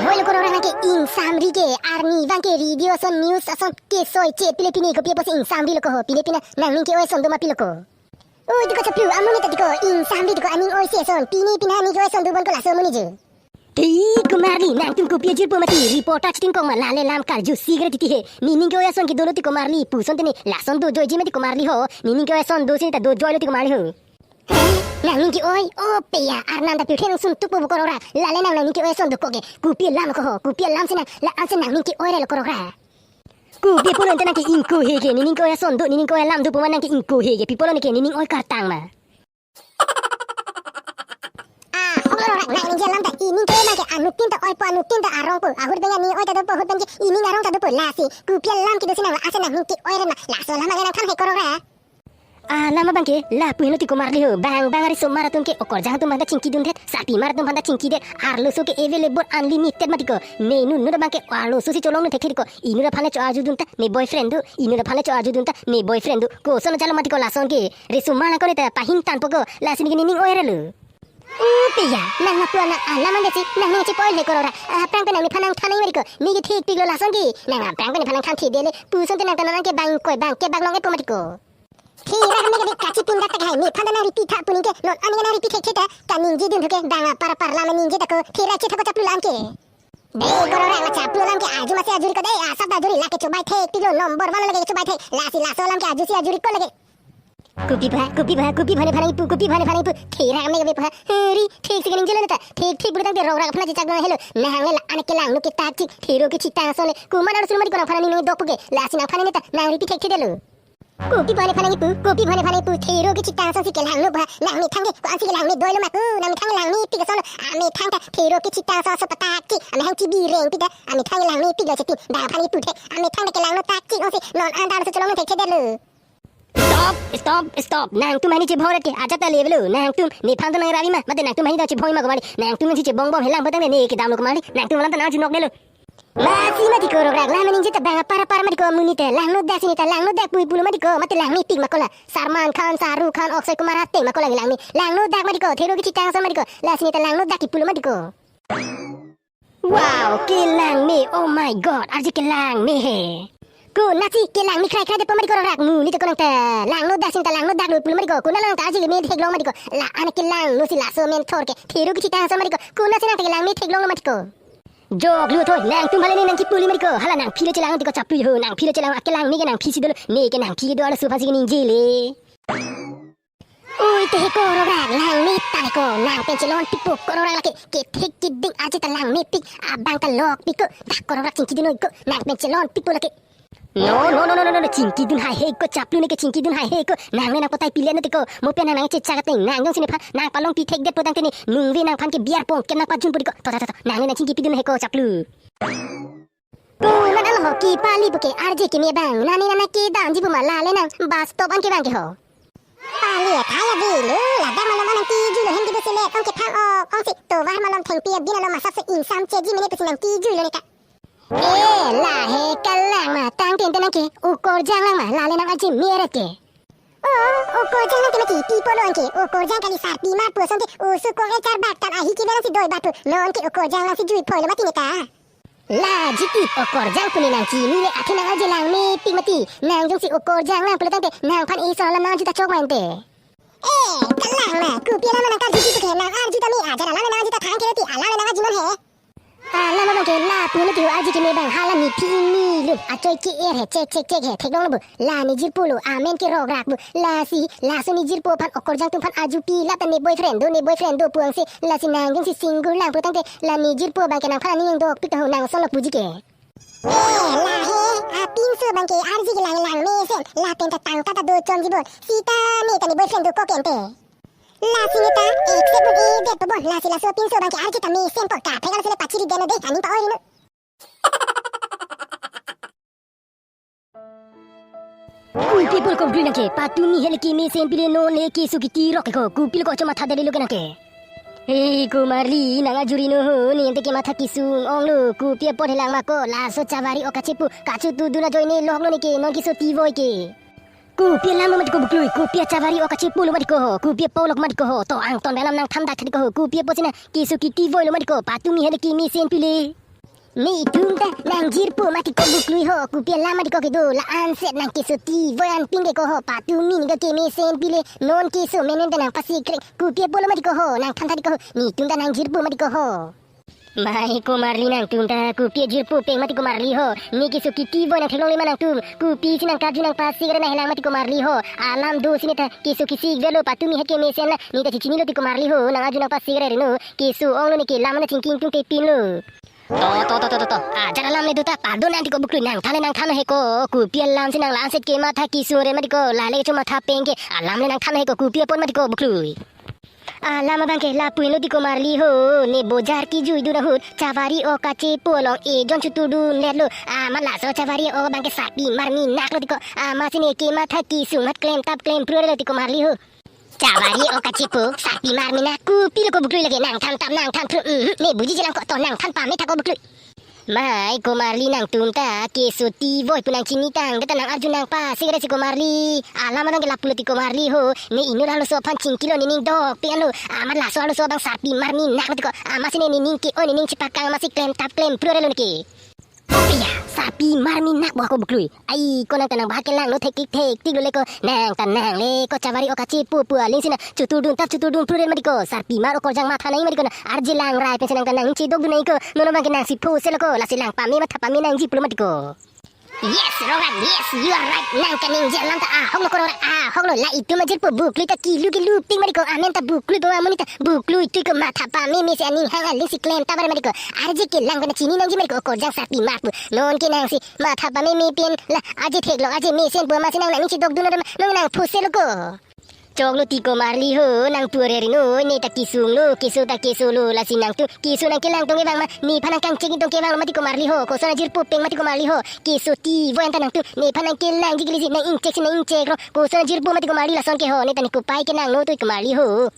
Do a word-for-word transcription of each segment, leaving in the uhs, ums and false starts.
Hoi lo ko rorang ke ingsamri ke, arni abang ke radio ason news ason ke soi che pile pine kopi apotsi ingsamri lo ko ho, pile pina nangning ke-oi ason do ma pilo ko. Oi tiko chaplu, amonit ta tiko ingsamri tiko aning oi se ason, pine pina ning ke-oi ason do bon ko laso amonit je. Te ko marli, nangtum kopi ajirpo mati, reporter chitin kong ma lale lam karju sigre titi he. Nening ke-oi ason ke dolo tiko marli, puson tene, lason dojoiji mati ko marli ho, nening ke-oi ason dosi ta dojoilo tiko marli ho. Nangning ke-oi, o peya, arnam ta pirthe nangsun tukpo ko rorang, lale nang nangning ke-oi ason dokok ke, kopi alam ko ho, kopi alam si nang, la-an si nangning ke-oi relo ko rorang. Kopi pulo ente nang ke ingko he ke, nening ke-oi ason do, nening ke-oi alam do pu ma nang ke ingko he ke, pi pulo ne ke, nening oi kartang ma. Ah, hok lo rorang, nangning ke alam ta, ining ke-oi ma ke, anuttin ta oipo, anuttin ta arongpo, ahut pen ke ning oi ta dopo, ahut pen ke ining arong ta dopo, lasi, kopi alam kedo si nang, la-an si nangning ke-oi re ma, laso alam ma nangthan he ko rorang. Ah, alam abang ke, lapu heno tiko marli ho, bang bang ari so marathon ke, okorjang atum bang ta chingki dundet, sarpimar atum bang ta chingkidet, arloso ke available unlimited mati ko, ne nu nu abang ke, arloso si cholong nu thekthe tiko, inut aphan le cho-arju dun ta, ne boyfriend do, inut aphan le cho-arju dun ta, ne boyfriend do, koson jalo mati ko lason ke, resumar lang ko ne ta, pahing tanpo ko, lasi ne ke nening oi relo. O peya, nang lapu alam alam ande si, nangning chepoi le ko rorang, aphrang pen nang nephan nangthan nang mati ko, ne ke thekpik lo lason ke, nang aphrang pen nephan nangthan thekdele, puson te nang ta nang ke bang koi bang ke bang long-etpo mati ko. Thera kami kami kachi pindak tak hai, nephan ta nang repeat tha pu ning ke, non ani nang repeat thekthek ta, kaningje dun thuke, bang apar apar lam ningje ta ko, thera che tha ko chaplu la-an ke. De ko rorang la chaplu alam ke arju masi arjuri ko de, asap ta arjuri lake chobai thekpik lo, number one lake chobai thek, lasi laso alam ke arju si arjuri ko lake. Kopi ba, kopi ba, kopi ba nephan nangpu, kopi ba nephan nangpu, thera kami kami ba, heri, thek si kaningjelo ne ta, thekthek pulo tangte rorang aphan chechak dun helo, nang le la-an kelangno ke takchik, thero ke chitang ason le, komat arloso mati ko nangphan nangning dok pu ke, lasi nangphan ne ta, nang repeat thekthedetlo. Kopi ba nephan nangpu, kopi ba nephan nangpu, thero ke chitang ason si kelangno ba, nang methang ke, ko-an si kelangno doilo ma ko, nang methang langmepik ason, amethang ta, thero ke chitang ason so patakchik, amethang chibi rengpi ta, amethang langmepik lo chetin, bang aphan ipu thek, amethang ta kelangno takchik, ong si, non an dam so cholong thekthedetlo. Stop, stop, stop, nangtum hani chebhor ke, ajat ta level lo, nangtum, nephan ta nang ravi ma, mate nangtum hani ta chebhor ma ko marli, nangtum si chebong bong helang botang ne ke damlo ko marli, nangtum alam ta nang junok delo. Lasi mati ko rorang, la ningje ta bang apar apar mati ko amonit te, langno dak si ne ta langno dak pui pulo mati ko, mate langmepik ma ko la. Salman Khan, Shah Rukh Khan, Akshay Kumar ate ma ko la langme. Langno dak mati ko, thero ke chitang ason mati ko. Lasi ne ta langno dak kipulo mati ko. Wow, kelangme, oh my God, arje kelangme he. Konatsi kelangme khrai khrai detpo mati ko rorang, monit te ko nang ta. Langno dak si ne ta langno daklo pulo mati ko. Konat lo nang ta arje keme theklong mati ko. La-an kelangno si laso amen thor ke. Thero ke chitang ason mati ko. Konatsi nang ta kelangme theklonglo mati ko. Jok lu thoi, nangtum hala ne nang kipuli mati ko, hala nangphi le chelang tiko chaplu ho, nangphi le chelang, akelangme ke nangphi si dolo, ne ke nangphi do arloso aphan si kaningje le. Oi te he ko rorang, langme ta ne ko, nang pen chelongpikpo ko rorang lake, kethek keding aje ta langmepik, abang ta lokpik ko, dak ko rorang chingki dun noi ko, nang pen chelongpikpo lake. No, no, no, no, no, no, no, chingki dun haihe ko, chaplu ne ke chingki dun haihe ko, nang ne nang potai pilet ne tiko, mo pen nang nang chechak ateng, nang jongsi nephan, nang palongpi thekdetpo tangte ne, nungve nangphan ke biar pong, ken nang pajunpo tiko, to, to, to, to, nang ne nang chingkipi dun he ko, chaplu. Konat alo ho, kipali po ke, arje keme abang, nang ne nang kedamji pu ma lale nang, bus stop an ke bang ke ho. Pali athai avelo, ladak malom nang tiju lo, hem kedo selet, ong kephang ok, ong si, tovar malom thengpi abin alo masap se ingsam cheji mene pusi nang tiju lo ne ka. Eh, lahei kelang ma, tangte ente nang ke, okorjang lang ma, lale nang aji meret ke. Oh, okorjang nang ke mati, pi pulo anke, okorjang kali sarpimar pu asonte, oso kong echar bak tan ahi keme nang si doi batu, non ke okorjang nang si jui phoilo mati ne ta. La jiti, okorjang pu ne nang chini le athe nang aji langmepik mati, nang jongsi okorjang nang pulo tangte, nangphan ison alam nang aji ta chok ma ente. Eh, kelang ma, kopi alam nang karju jiti ke, nang arju ta me, ajar alam nang aji ta thang ke ti, alam nang aji non he. Alam abang ke lapu ne ti ho, aji keme abang hala ne phi ingni lo. Achoi ke-er he, chek chek chek he, theklonglo bo. La ne jirpo lo, amen ke rokrak bo. Lasi, laso ne jirpo aphan okorjang atum aphan ajupi la ta ne boyfriend do, ne boyfriend do pu ong si. Lasi nang jongsi single lang pulo tangte, la ne jirpo abang ke nangphan aning dokpik ta ho, nang solo puji ke. Eh, lahei, apinso abang ke arje kelang langmesen, lapen ta tangka ta do chonji bon. Sita ne ta ne boyfriend dokok ente. Lasi ne ta, accept un-edetpo bon, lasi laso apinso abang ke arje ta mesenpo, kaprek alo sele pachiri deno de, aning pa-oi rino. Kopi pulo ko bri nang ke, patumi hele kemesen pile non le keso kitirok ke ko, kopi lo ko chomatha dali lo ke nang ke. Hei ko marli, nang ajuri no ho, ne ente kematha kesung ong lo, kopi apot helang ma ko, laso chavari ok kachepu, kachetu dun ajoine lok lo ne ke, non keso tivoi ke. Kopi alam mati ko buklui, kopi achavari ok kachepu lo mati ko ho, kopi apo lok mati ko ho, to angton alam nang than dak thek ko ho, kopi apo sina keso kitivoi lo mati ko, patumi hele kemesen pile. Netum ta nangjirpo mati ko buklui ho, kopi alam mati ko kedo, la-anset nang keso tivoi anpin ke ko ho, patumi neke kemesen pile, non keso menen ta nangpasikrek, kopi apotlo mati ko ho, nangthan tha di ko ho, netum ta nangjirpo mati ko ho. Mai komarli nangtum ta, kopi ajirpo peng mati komarli ho, ne keso kitivoi nangtheklongle ma nangtum, kopisi nangkarju nangpasikrek nanghelang mati komarli ho, alam do si ne ta, keso kisik velo patumi ha kemesen la, ne ta chichinilo ti komarli ho, nang-arju nangpasikrek reno, keso onglo ne kelam na chingki ingtungte pinlo. To, to, to, to, to, to. Ajar alam le do ta, pado nang ti ko buklui, nangthan le nangthan he ko, kopi alam si nang la-anset kematha kesung re mati ko, lale kecho matha peng ke, alam le nangthan he ko, kopi apot mati ko buklui. Alam abang ke lapu-inlo ti komarli ho, ne bojar kijui dun ahut, chavari o kachepo along ejon choturdun letlo, amat laso chavari o abang ke sarpi mar minak lo ti ko, amatsi ne kematha kesung mat klemtap klempru lo ti komarli ho. Chavari o kachepo, sarpi mar minak, kopilo ko buklui lake, nangthan tap nangthan phru, mhm, ne buji jilang ko to nangthan pame tha ko buklui. Mai komarli nangtum ta, keso tivoi pu nangchini tang, ta nang-arju nangpasikrek si komarli, alam abang ke lapulo ti komarli ho, ne inut arloso aphan chingkilo ne ning dokpe anlo, amat laso arloso abang sarpi mar minak lo ti ko, amatsi ne ne ning ke-oi ne ning chepakang amatsi klemtap klempru lo ne ke. Iya, sarpi mar minak bo ko buklui. Ai, ko nang ta nang bahak kelang lo thektik thektik lo le ko. Nang ta nang le ko chavari o kachepo pu aling si nang choturdun tap choturdun phru re mati ko. Sarpi mar okorjang matha nai mati ko na. Arje lang rai pensi nang ta nang chedok dun nai ko. Non abang ke nangsi phose lo ko. Lasi lang pame matha pame nangji pulo mati ko. Yes, Rongrat, yes, you are right. Nang kaningje alam ta ahok lo ko Rongrat, ahok lo. La itum ajirpo buklui ta kilu kilu ping mati ko. Amen ta buklui pu amonit ta buklui tui ko matha pameme si aning hang aling si klemtap bar mati ko. Arje kelang ko na chini nangji mati ko okorjang sarpi mar pu. Non ke nangsi matha pameme pen la arje theklong arje mesen pu amatsi nang nang chedok dun non nang phose lo ko. Choklo ti komarli ho, nang pu areri noi, ne ta kesung lo, keso ta keso lo, lasi nangtum keso nangkelang tong kevang ma, nephan nangkangcheng tong kevang lo mati komarli ho, koson ajirpo peng mati komarli ho, keso tivoi anta nangtum, nephan nangkelangji kali si, nang-ingchek si nang-ingchek lo, koson ajirpo mati komarli lason ke ho, ne ta ne kopai ke nang lo tui komarli ho.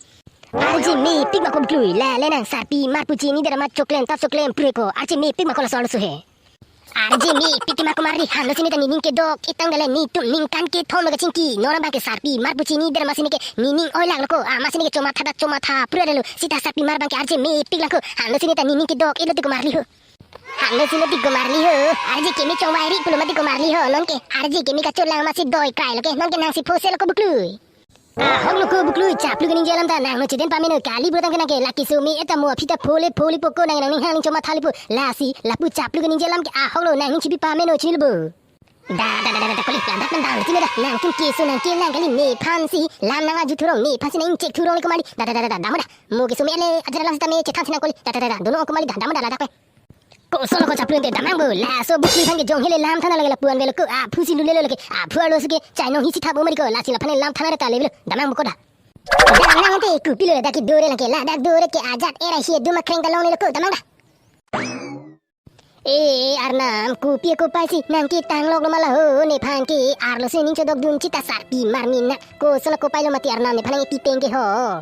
Arje mepik ma ko buklui, lale nang sarpi mar pu chini dera ma choklem tap choklem phru ko, arje mepik ma ko laso arloso he. Arje mepik ma komarli, hanlo si ne ta nening kedok-et tang dale, netum ningkan kethom lo kachingki, non abang ke sarpi mar pu chini dera amatsi ne ke nening oilak lo ko, amatsi ne ke chomatha ta chomatha phru lo, sita sarpi mar abang ke arje mepik lang ko, hanlo si ne ta nening kedok-et lo ti komarli ho. Hanlo si ne ti komarli ho, arje keme chongvai ri pulo mati komarli ho, non ke, arje keme kachot lang amatsi doi krai lo ke, non ke nangsi phose lo ko buklui. Ahok lo ko buklui, chaplu kaningje alam ta nang no chiden pame noi, kali pulo tang ke nang ke la keso me-et ta mo aphi ta phole phole po ko nang nang ning hang ning chomatha le po, lasi lapu chaplu kaningje alam ke ahok lo, nang ning chipi pame noi chini lo bo. Da da da da da koli, ladak nang dang chini da, nangtum keso nangkelang kali, nephan si lam nang-arju thurong, nephan si nang-ingchek thurong le komarli, da da da da da, dam da, mo keso me-et le ajar alam sitame chethan si nang koli, da da da da, dono komarli da, dam da ladak pe. Koson lo ko chaplu ante, damnang bo, laso buklui aphan ke jong hele lam than lake lapu-an velo ko, aphu si lule lo lake, aphu arloso ke chainong hi si thap o mati ko, lasi laphan lam than re kale velo, damnang bo ko da. Damnang ante, kopilo ladak ke dore lake, ladak dore ke ajat era hi duma kreng ta longle lo ko, damnang da. E, arnam, kopi kopai si nang ketang lok lo ma la ho, nephan ke arloso ning chodok dun chita sarpi mar minak, koson lo kopai lo mati arnam, nephan nang ipi peng ke ho.